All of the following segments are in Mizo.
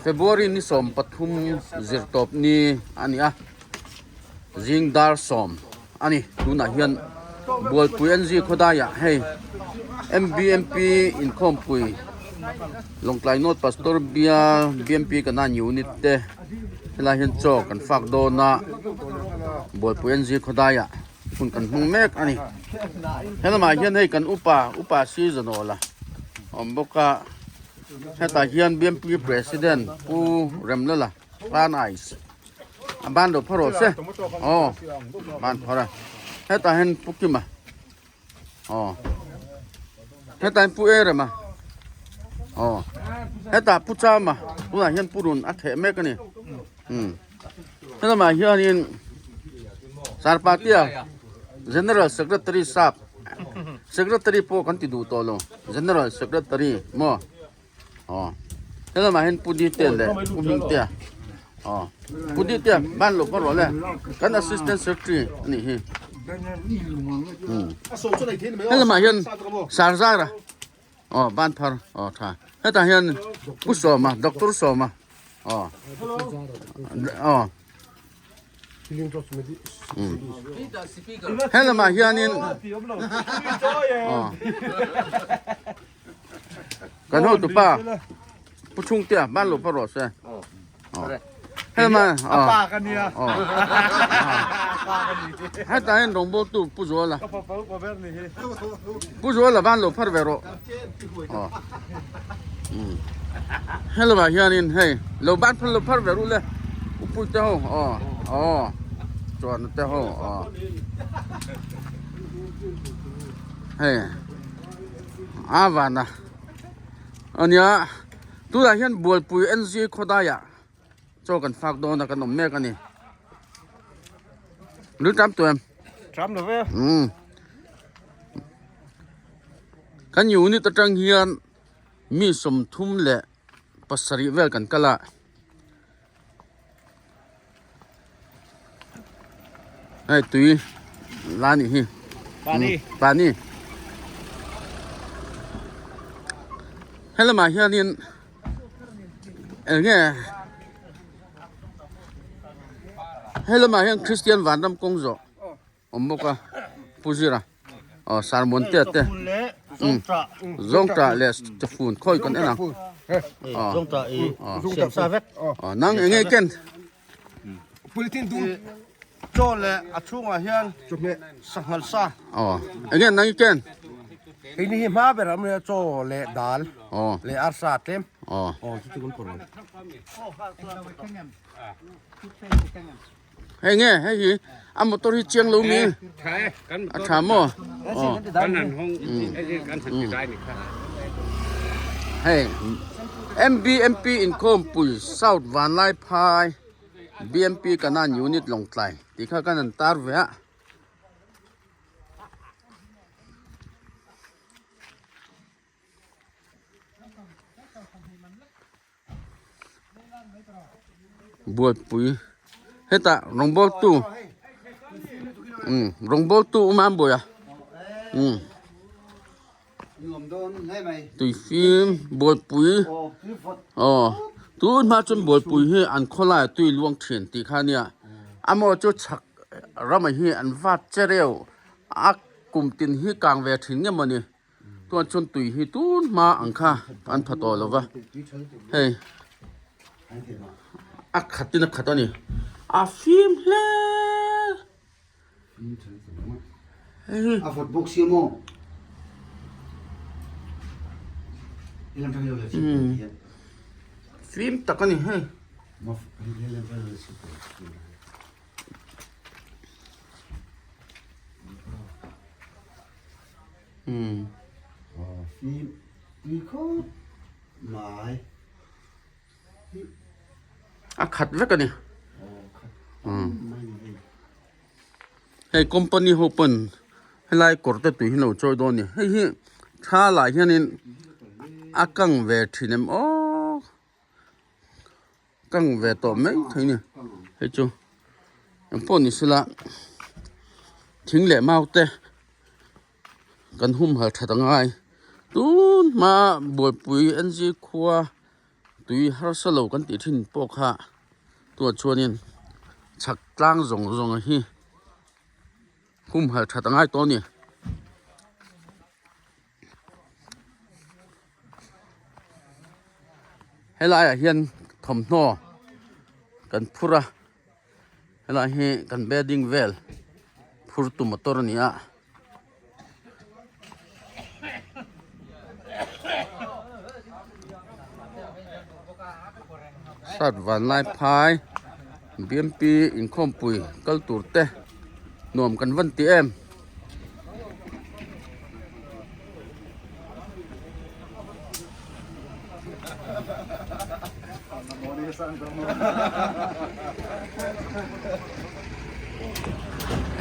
February ni 13 zirtawp ni a ni a zing dar 10 a ni tunah hian Bualpui NG khawdaiah hei M_B_M_P inkhawmpui Lawngtlai North Pastor Bial B_M_P Kanan unit te helai hian chaw kan fak dawn a Bualpui NG khawdaiah hun kan hmang mek a ni helamah hian hei kan upa upa season awl a awm bawk a hetah hian B_M_P president Pu Remlala Pan Ice a ban lo phawrh rawh se aw ban phawrh a hetah hian Pu Kima aw hetah hian Pu Erema aw hetah Pu Chama tunah hian Pu Run a theh mek a ni umm helamah hianin Sarpatia General Secretary sap Secretary pawh kan ti duh tawh lo General Secretary maw. Aw helamah hian Pu Dite leh Pu Hmingtea aw Pu Ditea ban loh pawh rawh le kan assistant secretary a nih hi umm helamah hian Sarzara aw ban phar aw tha hetah hian Pu Sawma Doctor Sawma aw aw helamah hianin aw. Kan hotu pa pu chhungtea ban lo pa rawh se. Helma a pa ka nia. Heta hian rawngbawl tu pu Zuala. Pu Zuala ban lo phar ve rawh. Helma hianin hei lo ban phar lo phar ve ru le. Upui te ho aw aw chuan te ho aw. Hei A van a ania tunah hian bualpui NZ khawdaiah chaw kan fak dawn a kan awm mek a ni lu tam tawh em tam lo ve umm kan unit atang hian mi 37 vel kan kal a. Hei tui la nih hi pani pani helamah hianin eng nge helamah hian Christian vanram kawng zawh awm bawk a Pu Zira aw sermon te te zawngtah leh chafun khawi kan en ang zawngtah i siam sa vek aw nang eng nge ken pulitin dum chaw leh a chhungah hian sanghal sa aw eng nge nang i ken keini hi hma ber awm nia chaw leh dal leh arsa tlem aw aw chu chu kan pawrh Hei nge hei hi a motor hi chiang lo mi a tha maw hei MBMP inkhawmpui South Vanlaiphai BMP Kanan Unit Lawngtlai tih kha kan han tar ve a. Buaipui hetah rawngbawltu umm rawngbawltu awm a an buai a umm tui fim buaipui aw tun hma chuan buaipui hi an khawlai tui luang thin tih kha ania amaw chu chhak ramah hi an vat che reuh a kum tin hi kang ve thin nge mawni. Chuan chuan tui hi tun hma ang kha an pha tawh lo va hei a khat in a khat a ni a fim hle hei a vawt bawk sia maw fim tak a ni hei. Umm fim tui khawp mai a khat vek a ni hei company ho pawn helai kawr te tui hi an lo chawi dawn a ni hei hi thla lah hianin a kang ve thin em aw. Kang ve tawh mai thei ni hei chu engpawh ni sela thing leh mau te kan humhalh that angai tun hma buaipui N G khua. Tui harsa lo kan tih thin pawh kha tunah chuanin chhak tlang zawng zawng hi humhalh that a ngai tawh a ni. Helaiah hian thawmhnaw kan phur a helai hi kan bedding vel phur tu motor a ni a. Sat vanlai phai B_M_P inkhawmpui kal tur te nuam kan van ti em.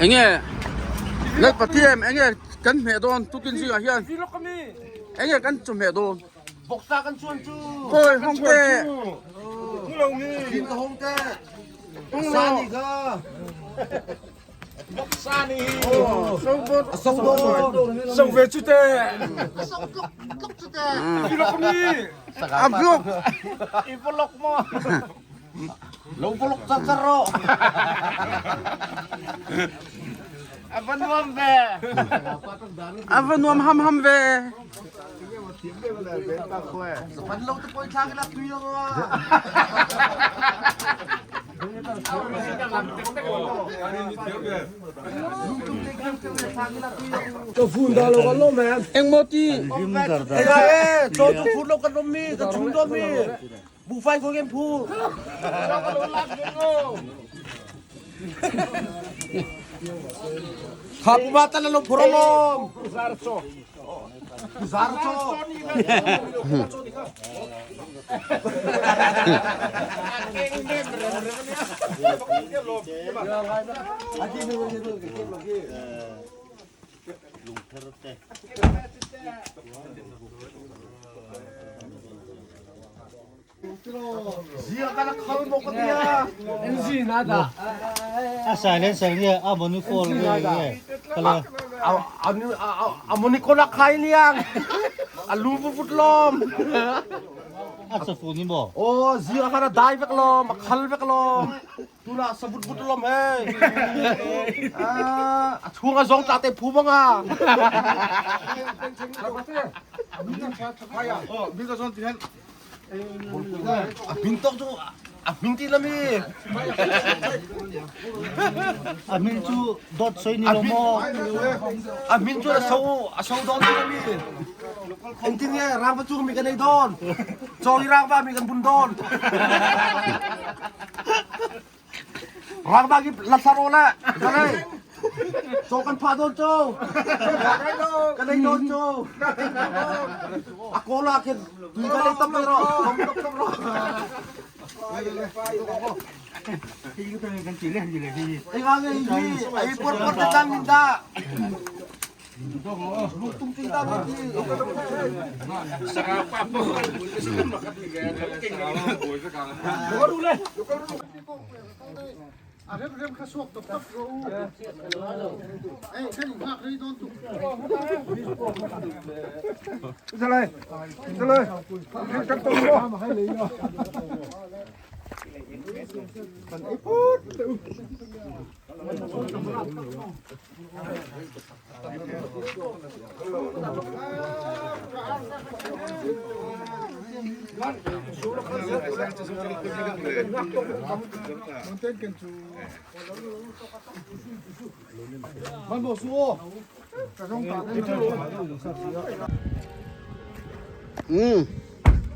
Enge Lal Pathian enge kan hmeh dawn tukin zingah hian enge kan chu hmeh dawn Bawksa kan chuan chu Khawi hawng te Ka hawng te Sa ni kha A vlog A va nuam ham ham ve. Engmaw ti? A silencer nge a monitor nge nge kala a chafu ni maw Tuna sabut but lom hei. A chhung a zawng tla te phu bang a. A hming tok chu a hming ti lami. A hming chu dawt soi ni lo maw? A hming chu a so a so dawn ti lami. Engtin nge rangva chung mi kan ei dawn. Chaw hi rangva mi kan bun dawn. Rangva ki la thlar aw le. Zalei. Chaw kan phah dawn chaw. Kan ei dawn chaw. A kawl ah khin tui kan ei tam mai rawh. Tam rawh. Ei nga nge hi ei por por te tang min da.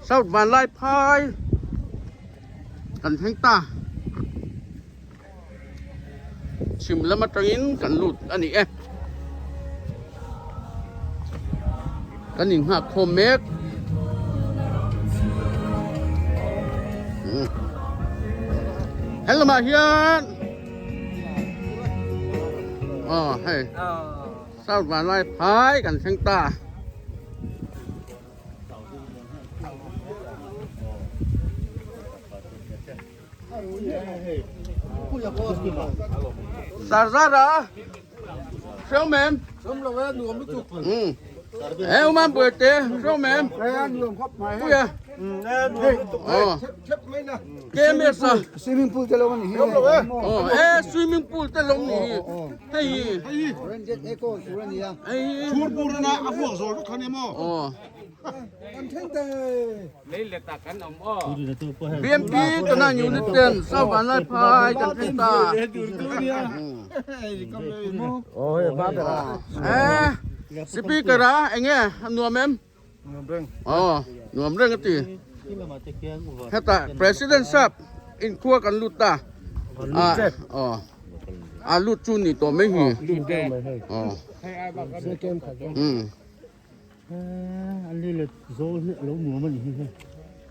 South Vanlaiphai kan thleng ta. Chhim lam atangin kan lut a ni e. Kan inghak khawm mek. He lamah hian aw hei South Vanlaiphai kan thleng ta. Sarzara Seo mem Ừ. Ê ông ăn bữa té, seo mem. Ui à. Oh. KMS a. Swimming pool te lo ani hi. Oh, e swimming pool te lo ni hi. Hei hi. Renjet eco tur ani a. Hei hi. Chhur pur na a vuak zawl vek kha ni maw? Oh. Hei BMP tuna unit ten South Vanlaiphai kan thleng ta. Eh, speaker a enge a nuam em? Aw, nuam reng a ti. Heta President sap inkhua kan lut ta. Aw, a lut chu ni tawh mai hi. Aw. Umm. An li let zawl hi a lo nuam a ni hi hei.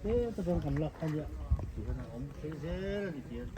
He ta chuan kan lak kha nia. Tihian a awm thei zel a ni tihian.